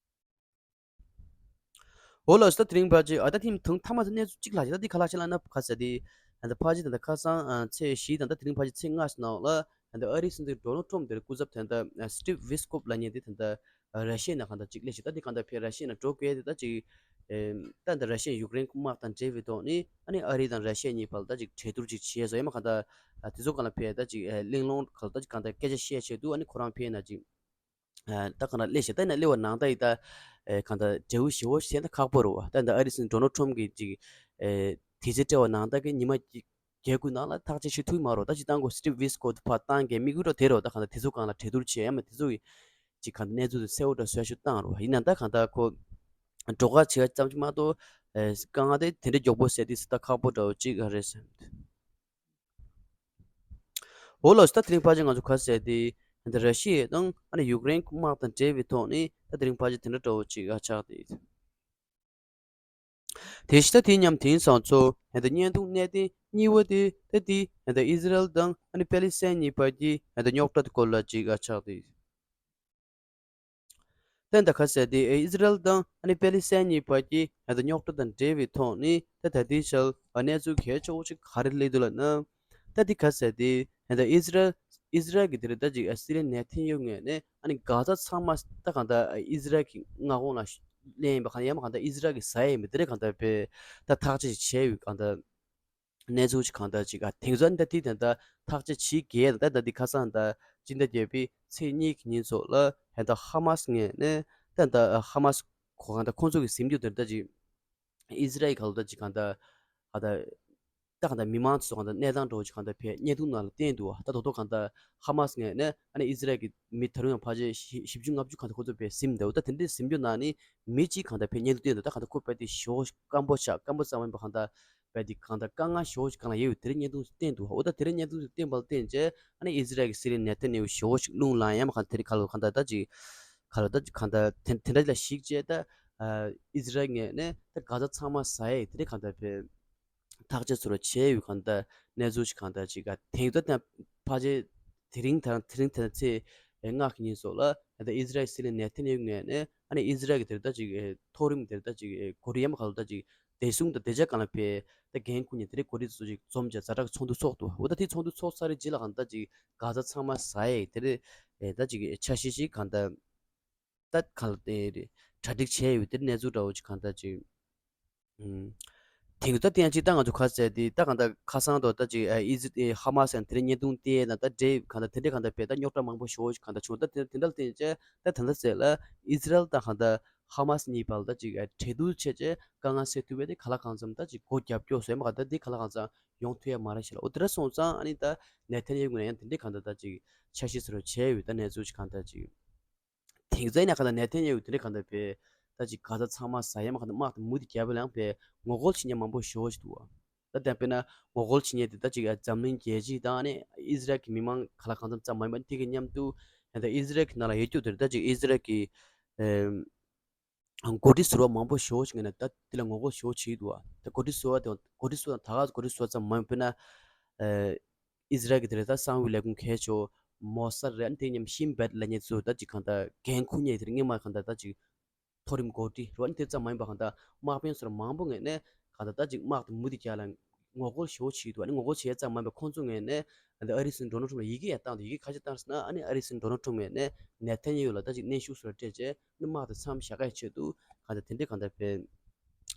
འོ་ལགས་སོ། ད་དེ་རིང་ཕལ་ཆེར་ཨ་ད་ཐེངས་ཐུང་ཐ་མ་དེ་གནས་ཚུལ་གཅིག་ལྷག་ཅིག་ད་འདི་ག་ལྷག་ཅིག་ལབ་ན་ག་ཟེར་ཏེ། ད་ཕལ་ཆེར་ད་ལྟ་ཁ་སང་ཨ་ཚེས་བཞི་དང་ད་དེ་རིང་ཕལ་ཆེར་ཚེས་ལྔ་ཞིག་ནང་ལ་ད་ལྟ་ཨ་རིའི་སྲིད་འཛིན་ཌོ་ནལ་ཊམ་དེར་སྐུ་ཚབ་ད་ལྟ་སི་ཊིབ་ཝི་སི་ཀོབ་ལབ་མཁན་དེ་ད་ལྟ་ར་ཤི་ཡའི་ནང་གང་ལྟར་གཅིག་སླེབས་ཤག་ད་འདི་གང་ལྟར་ཕེ་ར་ཤི་ཡའི་ནང་འགྲོ་དགོས་ཡ་དེ་ད་གཅིག་ད་ལྟ་ར་ཤི་ཡའི་ཡུཀ་རེན་དམག་དང་འབྲེལ་བའི་ཐོག་ནས་ཨ་ནི་ཨ་རི་དང་ར་ཤི་ཡ་གཉིས་བར་ད་གཅིག་གྲོས་བསྡུར་གཅིག་བྱས་སོ་ཡ་མ་གང་ལྟར་དེ་ཚོ་གང་ལ་ཕེ་ད་གཅིག་གླེང་སློང་གང་ལྟར་གཅིག་གང་ལྟར་སྐད་ཆ་བཤད་བྱས་འདུག་ཨ་ནི་ཁོ་རང་ཕེ་ན་གཅིག་ད་གང་ལ་སླེབས་ཤག་ད་ན་སླེབས་པ་ནང་ད་ཡི་ད་གང་ལྟར་འབྲས་བུ་ཞེ་པོ་ཞིག་ད་ཁག་པོ་རེད་བ། ད་ད་ཨ་རི་སྲིད་འཛིན་ཌོ་ནལ་ཊམ་གྱིས་ཅིག་དུས་ཚོད་སྤྲད་པ་ནང་ད་གི་ཉི་མ་བརྒྱད་དགུ་ནང་ལ་ཐག་གཅོད་བྱེད་ཐུབ་མ་རེད། ད་ཅིག་བཏང་དགོས་སི་ཊིབ་ཝི་སི་ཀོབ་ཕར་བཏང་གི་དམིགས་ཡུལ་རོ་དེ་རོ། ད་གང་ལྟར་དེ་ཚོ་གང་ལ་གྲོས་བསྡུར་བྱས་ཡ་མ་དེ་ཚོ་གི་ཅིག་གང་ལྟར་གནས་ཚུལ་དེ་གསལ་པོ་འདྲ་བཟོ་ཞིག་བཏང་རོ། ཡིན་ན་ད་གང་ལྟར་ཁོ་འགྲོ་ཁ་བྱེད་ཡ་ཙམ་ཅིག་མ་གཏོགས་དཀའ་ངལ་དེ་དེ་འདྲ་མགྱོགས་པོ་སེལ་དུས་ད་ཁག་པོ་འདྲ་བོ་ཅིག་རེད་བསམ། འོ་ལགས་སོ། ད་དེ་རིང་ཕལ་ཆེར་ང་ཚོ་ག་ཟེར་ཏེ་ད་ར་ཤི་ཡ་དང་ཨ་ནི་ཡུཀ་རེན་དམག་དང་འབྲེལ་བའི་ཐོག་ནས་ད་དེ་རིང་ཕལ་ཆེར་དེ་འདྲ་འདྲ་བོ་ཅིག་ཨ་ཆགས་ཏེ། དེ་བཞིན་ད་དེ་མཉམ་དེང་སང་ཚོ་ད་བརྙན་ཐུང་གནད་དོན་གཉིས་པ་དེ་ད་དེ་ད་ཨི་ཟི་རལ་དང་ཨ་ནི་པེ་ལི་སི་ཐན་གཉིས་བར་གྱི་ད་རྙོག་དྲ་དེ་སྐོར་ལ་ཅིག་ཨ་ཆགས་ཏེ། ད་ད་ག་ཟེར་ཏེ་ཨི་ཟི་རལ་དང་ཨ་ནི་པེ་ལི་སི་ཐན་གཉིས་བར་གྱི་ད་རྙོག་དྲ་དང་འབྲེལ་བའི་ཐོག་ནས་ད་ད་ལྟའི་ཆར་གནས་ཚུལ་གལ་ཆེ་བོ་ཅིག་ག་རེ་སླེབས་འདུག་ལབ་ན། ད་འདི་ག་ཟེར་ཏེ་ད་ཨི་ཟི་རལ་ཨི་ཟི་རལ་གྱི་དེ་རེད་ད་ཅིག་སྲིད་བློན་ནེ་ཐན་ཡ་ཧུ་ངོས་ནས་ཨ་ནི་གྷ་ཛ་ཚང་མ་ད་གང་ལྟར་ཨི་ཟི་རལ་གྱི་མངའ་ཁོངས་ལ་ལེན་ཡིན་པ་གང་ཡང་མ་གང་ལྟར་ཨི་ཟི་རལ་གྱི་ཟ་ཡ་ཡིན་པ་དེ་རེད། གང་ལྟར་བས་ད་ཐག་གཅོད་ཅིག་བྱས་ཡོད། གང་ལྟར་གནས་ཚུལ་ཅིག་གང་ལྟར་ཅིག་ཨ་དེང་སང་ད་དེ་ད་ལྟ་ཐག་གཅོད་བྱེད་དགོས་ད་ད་འདི་ཁ་སང་ད་སྤྱི་ཟླ་བརྒྱད་པའི་ཚེས་གཉིས་ཀྱི་ཉིན་ཚོ་ལ་ད་ལྟ་ཧ་མ་སི་ངོས་ནས་ད་ལྟ་ཧ་མ་སི་ཁོ་གང་ལྟར་ཁོང་ཚོ་གི་ཟིན་རྒྱུ་དེ་ད་ཅིག་ཨི་ཟི་རལ་གྱི་ཁ་ལོ་ད་ཅིག་གང་ལྟར་ཨ་ད་ད་གང་ལྟར་མི་མང་ཚོ་གང་ལྟར་གནས་སྟངས་འདྲ་བོ་ཅིག་གང་ལྟར་བས་བརྙན་ཐུང་ནང་ལ་བསྟན་འདུག་ད་དོ་དོ་གང་ལྟར་ཧ་མ་སི་ངོས་ནས་ཨ་ནི་ཨི་ཟི་རལ་གྱི་མི་ད་རུང་ཡང་ཕལ་ཆེར་བཞི་བཅུ་ལྔ་བཅུ་གང་ལྟར་ཁོ་ཚོ་བས་ཟིན་འདུག་ད་དེ་འདྲའི་ཟིན་རྒྱུ་ནང་ནས་མི་གཅིག་གང་ལྟར་བས་བརྙན་ཐུང་བསྟན་འདུག་ད་གང་ལྟར་ཁོ་བས་དེ་ཞོ་སྐམ་པོ་ཆགས་སྐམ་པོ་ཙམ་མ་ཡིན་པ་གང་ལྟར་ བས་དེ་གང་ལྟར་དཀའ་ངལ་ཞེ་པོ་ཞིག་གང་ལ་ཡོད་དེ་རིང་བརྙན་ཐུང་ཞིག་བསྟན་འདུག་འོ་ད་དེ་རིང་བརྙན་ཐུང་ཞིག་བསྟན་པ་ལ་བརྟེན་བྱས་ཨ་ནི་ཨི་ཟི་རལ་གྱི་སྲིད་བློན་ནེ་ཐན་ཡ་ཧུ་ཞེ་པོ་ཞིག་རླུང་ལངས་ཡ་མ་གང་དེ་རིང་ག་ལ་གང་ལྟར་ད་ཅིག་ག་ལ་ད་གང་ལྟར་དེ་དེ་འདྲ་ལ་གཞིགས་བྱས་ད་ཨི་ཟི་རལ་ངོས་ནས་ད་གྷ་ཛ་ཚང་མ་ཟ་ཡས་དེ་རིང་གང་ལྟར་བས། ཐག་གཅོད་ཚུར་བྱས་ཡོད་གང་ལྟར་གནས་ཚུལ་ཞིག་གང་ལྟར་ཅིག་ག་དེང་དུ་ད་ཕལ་ཆེར་དེ་རིང་དང་དེ་རིང་དེ་ཚེ་སྔ་གི་ཉིན་སོགས་ལ་ད་ཨི་ཟི་རལ་སྲིད་བློན་ནེ་ཐན་ཡ་ཧུ་ངོས་ནས་ཨ་ནི་ཨི་ཟི་རལ་གྱི་དེར་ད་ཅིག་མཐོ་རིམ་དེར་ད་ཅིག་གོ་རིམ་ཡ་མ་ག་ལ་ད་ཅིག་བདེ་སྲུང་དང་བདེ་འཇགས་སྒང་ལ་ཕེ་ད་འགན་འཁུར་མཁན་དེ་རིང་འགོ་ཁྲིད་ཚོ་ཅིག་འཛོམས་བྱས་ཛ་དྲག་ཚོགས་འདུ་ཚོགས་འདུག་འོ་ད་དེ་ཚོགས་འདུ་ཚོགས་ཚར་རྗེས་ལ་གང་ལྟར་ཅིག་གྷ་ཛ་ཚང་མ་ཟ་ཡས་དེ་རེད་ད་ཅིག་འཆར་གཞི་ཞིག་གང་ལྟར། ད་ག་ལ་དེ་རེད་གྲ་སྒྲིག་བྱས་ཡོད་དེ་གནས་ཚུལ་འདྲ་བོ་ཅིག་གང་ལྟར་ཅིག་ཨུམ། དེང་ད་ལྟ་ཡང་ཅིག་ད་ང་ཚོ་ཁ་གསལ་དེ་ད་གང་ལྟར་ཁ་སང་དུ་ད་ཅིག་ཨི་ཟི་ཧ་མ་སི་ཡང་དེ་རིང་བརྙན་ཐུང་བལྟས་ན་ད་འདྲེ་གང་ལྟར་དེ་འདྲས་གང་ལྟར་བས་ད་རྙོག་དྲ་མང་པོ་ཞེ་པོ་ཅིག་གང་ལྟར་བྱུང་ད་དེ་དེ་འདྲ་ལ་བརྟེན་བྱས་ད་ད་ལྟ་ཟེར་ལ་ཨི་ཟི་རལ་དང་གང་ལྟར་ཧ་མ་སི་གཉིས་བར་ལ་ད་ཅིག་གྲོས་བསྡུར་བྱས་བྱས་དཀའ་ངལ་སེལ་ཐུབ་པ་དེ་ག་ལ་གང་འཚམ་ད་ཅིག་སྒོ་རྒྱབ་སྐྱོར་ཟེར་མ་གང་ལྟར་དེ་ག་ལ་གང་འཚམ་ཡོང་ཐུབ་ཡ་མ་རེད་ཤག་ལ། འོ་དེ་འདྲ་སོང་ཙང་ཨ་ནི་ད་ནེ་ཐན་ཡ་ཧུ་ངོས་ནས་ཡང་དེ་འདྲས་གང་ལྟར་ད་ཅིག་འཆར་གཞི་ཚུར་བྱས་ཡོད་ད་གནས་ཚུལ་ཅིག་གང་ལྟར་ཅིག་དེང་སང་ཡིན་ན་གང་ལྟར་ནེ་ཐན་ཡ་ཧུ་དེ་འདྲ་གང་ལྟར་བས་ད་ཅིག་གྷ་ཛ་ཚང་མ་ཟ་ཡ་མ་གང་ལྟར་དམག་དེ་མུ་མཐུད་རྒྱབ་པ་ལ་ཡང་བས་ངོ་རྒོལ་བྱེད་མཁན་མང་པོ་ཞེ་པོ་ཞིག་འདུག་བ། ད་ལྟ་དཔེར་ན་ངོ་རྒོལ་བྱེད་མཁན་དེ་ད་ཅིག་འཛམ་གླིང་རྒྱལ་སྤྱི་དང་ཨ་ནི་ཨི་ཟི་རལ་གྱི་མི་མང་ག་ལ་གང་འཚམ་ཙམ་མ་ཡིན་པ་དེ་གི་མཉམ་དུ་ཡང་ད་ཨི་ཟི་རལ་གྱི་ནང་ལ་ཡོད་རྒྱུ་དེ་ད་ཅིག་ཨི་ཟི་རལ་གྱི་ཨེམ། འགོ་ཁྲིད་ཟུར་པ་མང་པོ་ཞེ་པོ་ཞིག་ངོས་ནས་ད་དེ་ལ་ངོ་རྒོལ་ཞེ་པོ་བྱེད་ཀྱི་འདུག་བ། ད་འགོ་ཁྲིད་ཟུར་པ་དེ་འགོ་ཁྲིད་ཟུར་པ་ད་ག་འགོ་ཁྲིད་ཟུར་པ་ཙམ་མ་ཡིན་པ་དཔེར་ན། ཨི་ཟི་རལ་གྱི་དེ་རེད་ད་གསང་བའི་ལས་ཁུངས་གལ་ཆེ་བོ་མོ་སཱད་རེད། ཨ་ནི་དེ་མཉམ་ཤིན་བེད་ལབ་མཁན་ཚོ་ད་ཅིག་གང་ལྟར་འགན་འཁུར་མཁན་དེ་རིང་སྔོན་མ་གང་ལྟར་ད་ཅིག་མཐོ་རིམ་འགོ་ཁྲིད་རེད། ཨ་ནི་དེ་ཙམ་མ་ཡིན་པ་གང་ལྟར་དམག་དཔོན་ཚོ་མང་པོ་ངོས་ནས་གང་ལྟར་ད་ཅིག་དམག་དེ་མུ་མཐུད་རྒྱག་ལ་ངོ་རྒོལ་ཞེ་པོ་བྱེད་ཀྱི་འདུག་ཨ་ནི་ངོ་རྒོལ་བྱས་ཙམ་མ་ཡིན་པ་ཁོང་ཚོ་ངོས་ནས་ཨ་ནི་ཨ་རིའི་སྲིད་འཛིན་ཌོ་ནལ་ཊམ་ལ་ཡི་གེ་ཡང་བཏང་འདུག་ཡི་གེ་ག་རེ་བཏང་ཟེར་ན་ཨ་ནི་ཨ་རིའི་སྲིད་འཛིན་ཌོ་ནལ་ཊམ་ངོས་ནས་ནེ་ཐན་ཡ་ཧུ་ལ་ད་ཅིག་གནོན་ཤུགས་ཚུར་སྤྲད་བྱས། ནི་དམག་དེ་མཚམས་བཞག་ག་ཆེད་དུ་གང་ལྟར་དེ་འདྲའི་གང་ལྟར་བས་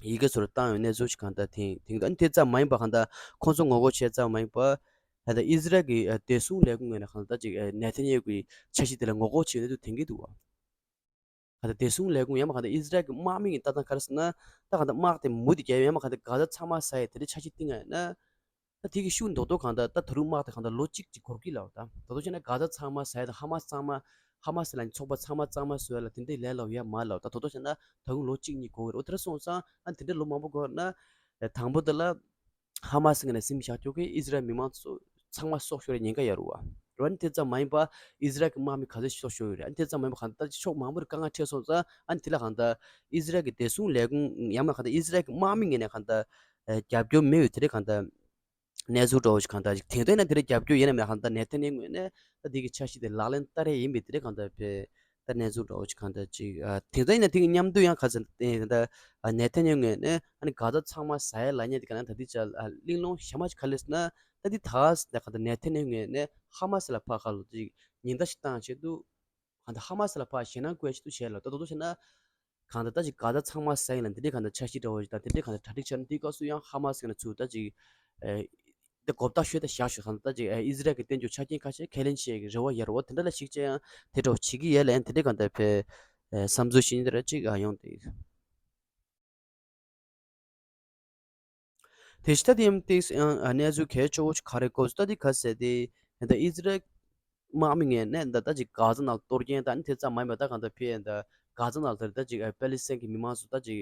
ཡི་གེ་ཚུར་བཏང་ཡོད་གནས་ཚུལ་ཞིག་གང་ལྟར་དེང་དེང་ད་ནི་དེ་ཙམ་མ་ཡིན་པ་གང་ལྟར་ཁོང་ཚོ་ངོ་རྒོལ་བྱས་ཙམ་མ་ཡིན་པ་གང་ལྟར་ཨི་ཟི་རལ་གྱི་ཨ་བདེ་སྲུང་ལས་ཁུངས་ངོས་ནས་གང་ལྟར་ཅིག་ཨ་ནེ་ཐན་ཡ་ཧུ་གི་འཆར་གཞི་དེ་ལ་ངོ་རྒོལ་བྱས་ཡོད་གནས་ཚུལ་ཐོན་གྱི་འདུག་བ། གང་ལྟར་བདེ་སྲུང་ལས་ཁུངས་ཡང་མ་གང་ལྟར་ཨི་ཟི་རལ་གྱི་དམག་མི་གི་ལྟ་སྟངས་ག་རེ་ཟེར་ན་ད་གང་ལྟར་དམག་དེ་མུ་མཐུད་རྒྱབ་ཡང་མ་གང་ལྟར་གྷ་ཛ་ཚང་མ་ཟ་ཡས་དེ་འདྲའི་འཆར་གཞི་བཏིང་ཡ་ཡིན་ན། ད་དེ་གི་ཤུགས་མདོག་མདོག་གང་ལྟར་ད་ད་རུང་དམག་དེ་གང་ལྟར་ལོ་གཅིག་ཅིག་འགོར་གྱི་ལབ་ད། ད་དུང་བྱས་ན་གྷ་ཛ་ཚང་མ་ཟ་ཡ་དང་ཧ་མ་སི་ཚང་མ་ཧ་མ་སི་ལ་ཚོགས་པ་ཚང་མ་གཙང་མ་བཟོ་ཡ་ལ་དེ་འདྲའི་ལས་སླ་པོ་ཡ་མ་ལབ་ད། ད་དུང་བྱས་ན་ད་རུང་ལོ་གཅིག་གཉིས་འགོར་གྱི་རེད། འོ་དེ་འདྲ་སོང་ཙང་ཨ་དེ་འདྲའི་ལོ་མང་པོ་འགོར་ན་དང་པོ་དེ་ལ་ཧ་མ་སི་ངོས་ནས་ཟིན་བཞག་ཆོག་གི་ཨི་ཟི་རལ་མི་མང་ཚོ་ཚང་མ་སྲོག་ཤོར་ཡ་ཉེན་ཁ་ཡོད་རེད་བ། རོ་ཨ་ནི་དེ་ཙམ་མ་ཡིན་པ་ཨི་ཟི་རལ་གྱི་དམག་མི་ག་ཚོད་སྲོག་ཤོར་ཡོད་རེད། ཨ་ནི་དེ་ཙམ་མ་ཡིན་པ་གང་ལྟར་ཕྱོགས་མང་པོ་རུ་དཀའ་ངལ་འཕྲད་སོང་ཙང་ཨ་ནི་དེ་ལ་གང་ལྟར་ཨི་ཟི་རལ་གྱི་བདེ་སྲུང་ལས་ཁུངས་ཡང་མ་གང་ལྟར་ཨི་ཟི་རལ་གྱི་དམག་མི་ངོས་ནས་གང་ལྟར་ཨེ་རྒྱབ་སྐྱོར་མེད་པའི་དེ་རིང་གང་ལྟར་གནས་ཚུལ་འདྲ་བོ་ཞིག་གང་ལྟར་ཞིག་དེང་དུས་ན་དེ་རིང་རྒྱབ་སྐྱོར་ཡིན་ནམ་ཡང་གང་ལྟར་ནེ་ཐན་ཡ་ཧུ་ངོས་ནས་ད་དེ་གི་འཆར་གཞི་དེ་ལག་ལེན་བསྟར་ཡས་ཡིན་པའི་དེ་རིང་གང་ལྟར་བས་ད་གནས་ཚུལ་འདྲ་བོ་ཞིག་གང་ལྟར་ཅིག་ཨ་དེང་སང་ཡིན་ན་དེ་གི་མཉམ་དུ་ཡང་ག་ཚོད་ཨེ་ད་ཨ་ནེ་ཐན་ཡ་ཧུ་ངོས་ནས་ཨ་ནི་གྷ་ཛ་ཚང་མ་ཟ་ཡས་ལབ་མཁན་དེ་ག་ན་ད་དེ་ཅག་ཨ་གླེང་སློང་ཞེ་མ་ཅིག་ག་རེ་ཟེར་ན་ད་དེ་ད་ད་ག་ད་ནེ་ཐན་ཡ་ཧུ་ངོས་ནས་ཧ་མ་སི་ལ་ཕར་ཁ་ལོ་ཅིག་ཉེན་བརྡ་ཞིག་བཏང་ཆེད་དུ་ག་ད་ཧ་མ་སི་ལ་ཕར་ཞེད་སྣང་སྐུལ་ཆེད་དུ་བྱས་ལ་ད་དོ་དོ་བྱས་ན་གང་ད་ད་ཅིག་གྷ་ཛ་ཚང་མ་ཟ་ཡས་ལ་འདི་འདྲའི་གང་ད་འཆར་གཞི་འདྲ་བོ་ཞིག་དང་དེ་འདྲའི་གང་ད་གྲ་སྒྲིག་བྱས་ན་དེའི་སྐབས་སུ་ཡང་ཧ་མ་སི་ངོས་ནས་ཚུར་ད་ཅིག་ཨེ། དེ་གོ་བརྡ་ཤོད་ད་བཞག་ཤོད་གང་ད་ཅིག་ཨེ་ཨི་ཟི་རལ་གྱི་བསྟན་བཅོས་ཆ་རྐྱེན་ཁ་ཤས་ཁས་ལེན་བྱེད་ཀྱི་རེ་བ་ཡོད་རེད་བ། དེ་འདྲ་ལ་གཞིགས་བྱས་ཡང་དེ་འདྲ་བོ་བྱེད་ཀྱི་ཡོད་ལ་ཡང་དེ་འདྲའི་གང་ད་ཕེ་ཨེ་བསམ་ཚུལ་ཞིག་འདི་འདྲ་ཅིག་ཨ་ཡོང་དེ། དེ་ཕྱི་ད་དེ་ཡང་ཏིག་ཡང་གནས་ཚུལ་གལ་ཆེ་བོ་ཞིག་ག་རེ་གོ་ད་དེ་ག་ཟེར་དེ་ད་ཨི་ཟི་རལ་དམག་མི་ངོས་ནས་ད་ད་ཅིག་གྷ་ཛ་ནང་གཏོར་སྐྱོན་ད་ནི་དེ་ཙམ་མ་ཡིན་པ་ད་གང་ད་ཕེ་ད་གྷ་ཛ་ནང་ད་ད་ཅིག་པེ་ལི་སི་ཐན་གྱི་མི་མང་ཚོ་ད་ཅིག་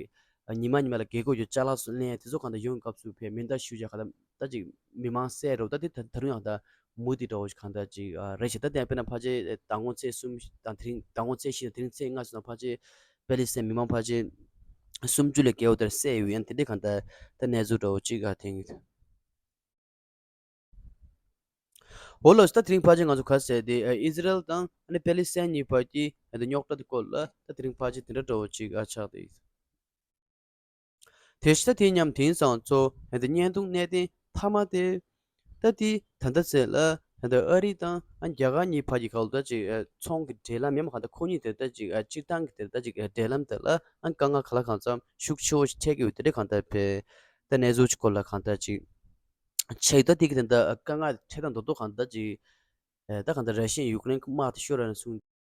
ཉི་མ་ཉི་མ་ལ་རྒས་འཁོགས་ཀྱི་ཅ་ལག་ཚོ་ལེན་དེ་ཚོ་གང་ད་ཡོང་སྐབས་སུ་ཕེ་མེ་མདའ་གཞུ་བྱས་ག་ད་ད་ཅིག་མི་མང་བསད་རོགས་ད་དེ་ད་ད་རུང་ཡང་ད་མུ་མཐུད་འདྲ་བོ་ཞིག་གང་ད་ཅིག་རེད་ཤག་ད་དེ་དཔེར་ན་ཕལ་ཆེར་མདང་དགོང་ཚེས་གསུམ་དང་དེ་རིང་མདང་དགོང་ཚེས་བཞི་དང་དེ་རིང་ཚེས་ལྔ་སོང་ན་ཕལ་ཆེར་པེ་ལི་སི་ཐན་མི་མང་ཕལ་ཆེར་སུམ་ཅུ་ལས་བརྒལ་བ་དེར་བསད་ཡོད་ཡང་དེ་འདྲའི་གང་ལྟར་ད་གནས་ཚུལ་འདྲ་བོ་ཅིག་ཨ་ཐེངས། འོ་ལགས་སོ། ད་དེ་རིང་ཕལ་ཆེར་ང་ཚོ་ག་ཟེར་དེ་ཨི་ཟི་རལ་དང་ཨ་ནི་པེ་ལི་སི་ཐན་གཉིས་བར་གྱི་ཨ་ད་རྙོག་དྲ་དེ་སྐོར་ལ་ད་དེ་རིང་ཕལ་ཆེར་དེ་འདྲ་འདྲ་བོ་ཅིག་ཨ་ཆགས་ཏེ། དེ་ཕྱི་ད་དེ་མཉམ་དེང་སང་ཚོ་ཨ་ད་བརྙན་ཐུང་གནད་དོན་མཐའ་མ་དེ། ད་དེ་ད་ལྟ་ཚེ་ལ་ད་ལྟ་ཨ་རི་དང་ཨ་རྒྱ་གར་གཉིས་བར་གྱི་ག་ལ་ད་ཅིག་ཨ་ཚོང་གི་འབྲེལ་ལམ་ཡང་མ་གང་ལྟར་ཁོ་གཉིས་དེ་ད་ཅིག་ཨ་སྤྱིར་བཏང་གི་དེ་ད་ཅིག་ཨ་འབྲེལ་ལམ་དེ་ལ་ཨ་དཀའ་ངལ་ག་ལ་གང་འཚམ་ཤུགས་ཆེ་བོ་ཞིག་འཕྲད་ཀྱི་ཡོད་དེ་འདྲ་གང་ལྟར་བས་ད་གནས་ཚུལ་ཅིག་སྐོར་ལ་གང་ལྟར་ཅིག་ཆེ་ད་དེ་གི་དེ་ད་དཀའ་ངལ་འཕྲད་སྟངས་མདོག་མདོག་གང་ལྟར་ཅིག་ཨ་ད་གང་ལྟར་ར་ཤི་ཡས་ཡུཀ་རེན་གྱི་དམག་དེ་ཤོར་ར་ནས་བཟུང་།